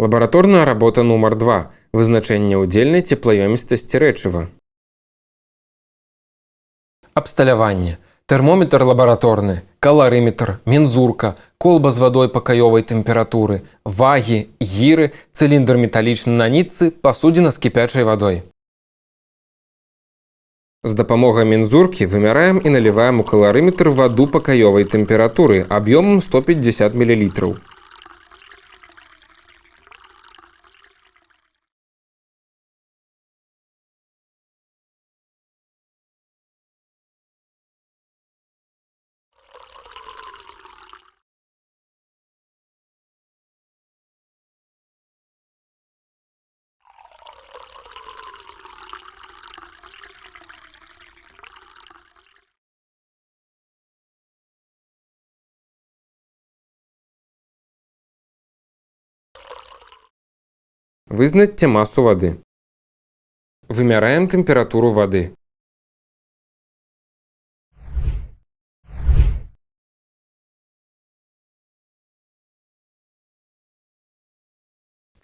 Лабараторная работа нумар 2. Вызначэнне ўдзельнай цеплаёмістасці рэчыва. Абсталяванне. Тэрмометр лабараторны, каларыметр, мензурка, колба з вадой пакаёвай тэмпературы, вагі, гіры, цыліндр металічны на нітцы, пасудзіна з кіпячай вадой. З дапамогай мензуркі вымяраем і наліваем у каларыметр ваду пакаёвай тэмпературы аб'ёмам 150 мл. Вызначце масу вады. Вымяраем тэмпературу вады.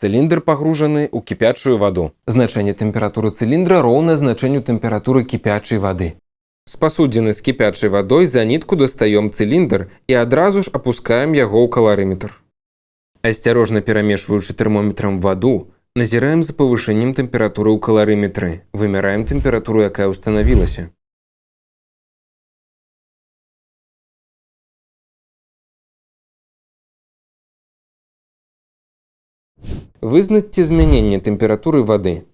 Цыліндр пагружаны ў кіпячую ваду. Значэнне тэмпературы цыліндра роўнае значэнню тэмпературы кіпячай вады. З пасудзіны з кіпячай вадой за нітку дастаём цыліндр і адразу ж апускаем яго ў каларыметр. Асцярожна перамешваючы тэрмометрам ваду, назіраем за павышэннем тэмпературы ў каларыметры, вымяраем тэмпературу, якая ўстанавілася. Вызначце змяненне тэмпературы вады.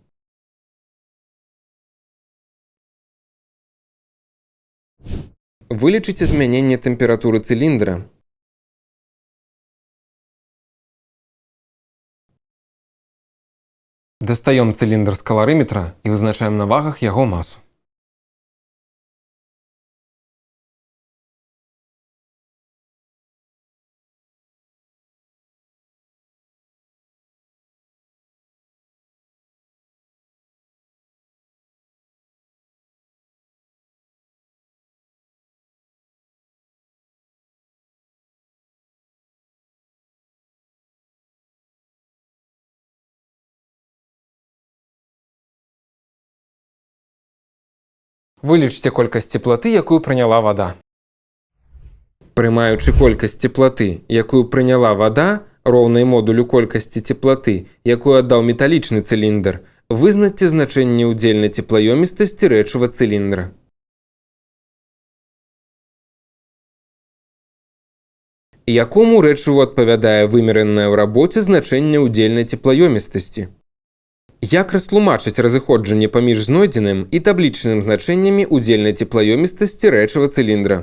Вылічыце змяненне тэмпературы цыліндра. Дастаём цыліндр з каларыметра і вызначаем на вагах яго масу. Вылічце колькасць цеплаты, якую прыняла вада. Прымаючы колькасць цеплаты, якую прыняла вада, роўнай модулю колькасці цеплаты, якую аддаў металічны цыліндр, вызначце значэнне ўдзельнай цеплаёмістасці рэчыва цыліндра. Якому рэчыву адпавядае вымеранае ў рабоце значэнне ўдзельнай цеплаёмістасці? Як растлумачыць разыходжанне паміж знойдзеным і таблічным значэннямі ўдзельнай цеплаёмістасці рэчыва цыліндра?